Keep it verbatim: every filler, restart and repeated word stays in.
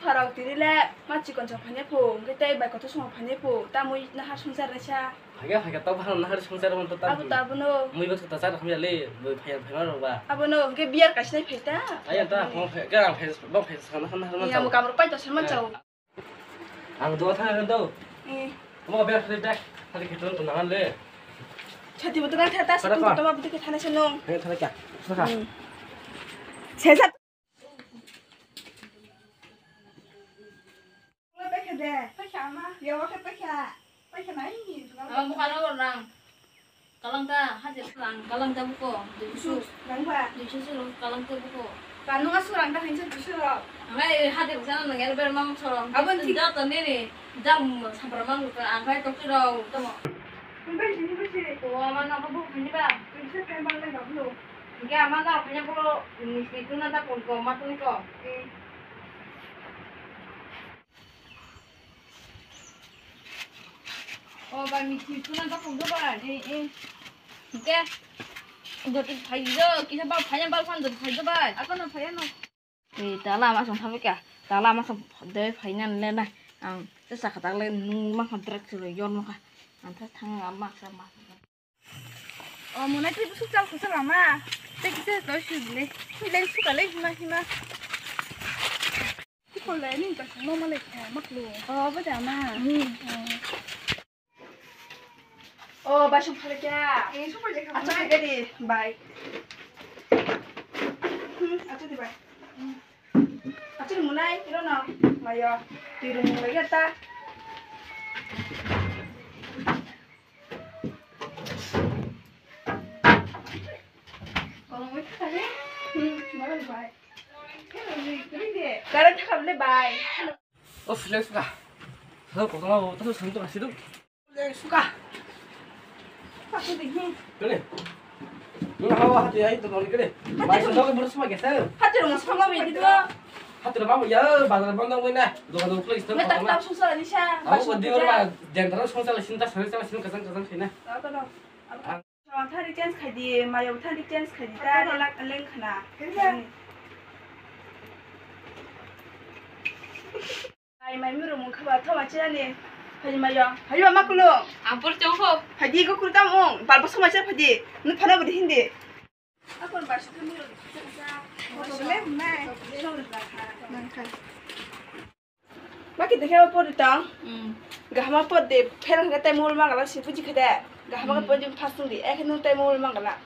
Sarok tiri le ma chikon chok phanya phu, hwnkhe tei bai kotor songok phanya phu, tamui nahar songchar naisa. Phaiga, phaiga, tok phano nahar songchar mon to tam. Abo ta abono. Mui baksa ta char hamya le, boi phaya phaya rok ba. Abono hwnkhe beer kaisa nai phai ta. Aya ta, mo phai, ga phai, bo phai sana sana nahar mon. Iya, mo kamro pai to sama chao. Ang dua thang do. Eh. Mo beer phai ta, hari kheton to nangan le. Chati botol thang ta, satu botol ma botol ke thana senong. He thana kya? Saka. Sesa. Paikha de. Paikha ama. Yawa khe paikha. Paikha nai ni. Ama bukana rang. Kalangta, hajar rang, kalangta buko, duisu. Nangba. Duisu su kalangta buko. Kanunga su rang ta hinsa duisu rok. Angai hajar sana nang er ber mang sorong. Abon thik. Jata nini, jam sampra mang buka, angai tokti rok, tamo. Nungbai sini besi. Ko ama nang ko bu khani ba. Bisa kai mang nai bablo. Hingke ama nang khani ko, misti tuna ta kon ko, matun ko. Eh. O bai, mithi tuna ta phung do bai. Eh, eh. Hingke. Doti phai do, kisa bal phai, bal phan doti phai do bai. Ako no phai no. Eh, tala ama song thabe kya. Tala ama song de phai nan le na. Ang te sakha tak le nung ma khan trek se yon ma kha. Ang ta thang ama sa ma. O, mona tei busuk chal kusa lama. Tei kisa to sibile. Sibile suka le hima hima. Kiko le ni ta no ma le kha maklu. O, bo da ma. Hmm. O, bai sung phale kya. Eh, sung phale kha. Acha ke gari, bai. Hmm, acha di bai. Acha di munai, iro no. Mayo. Tiru munai ya ta. Karan thakam le bai. O flex ka. Hal kotoma bo to santo kasi do. Flex ka. Aku di hin. Kene. Nuna hawa hati ai to kene. Bai sa dok buru sma gesa. Hati ro sma be di do. Hati ro bamu ya bazar bondo ngoi na. Dokan do flex to. Ngetak tau susa ni sa. Aku ko di ro ba jentro susa la sinta sari sari sin kasang kasang sina. Aku no. Thari change khai di, mayo thari change khai di, ta leng khna. Ai mai muru mung khaba thoma chani. Hai mayo, hai ba makulo. Ampur chong ho. Hai di ko kurta mung, bal bosong ma cha phadi. Nu phana budi hindi. Akon ba sukha muru. Problem nai. Nang khai. Maki dekhe o pori tong. Mm. Gahama pod de, phel hwnkhe tai mol mangala si buji khade. Gahama khe mm. Podi phasung di, ekhe nung tai mol mangala.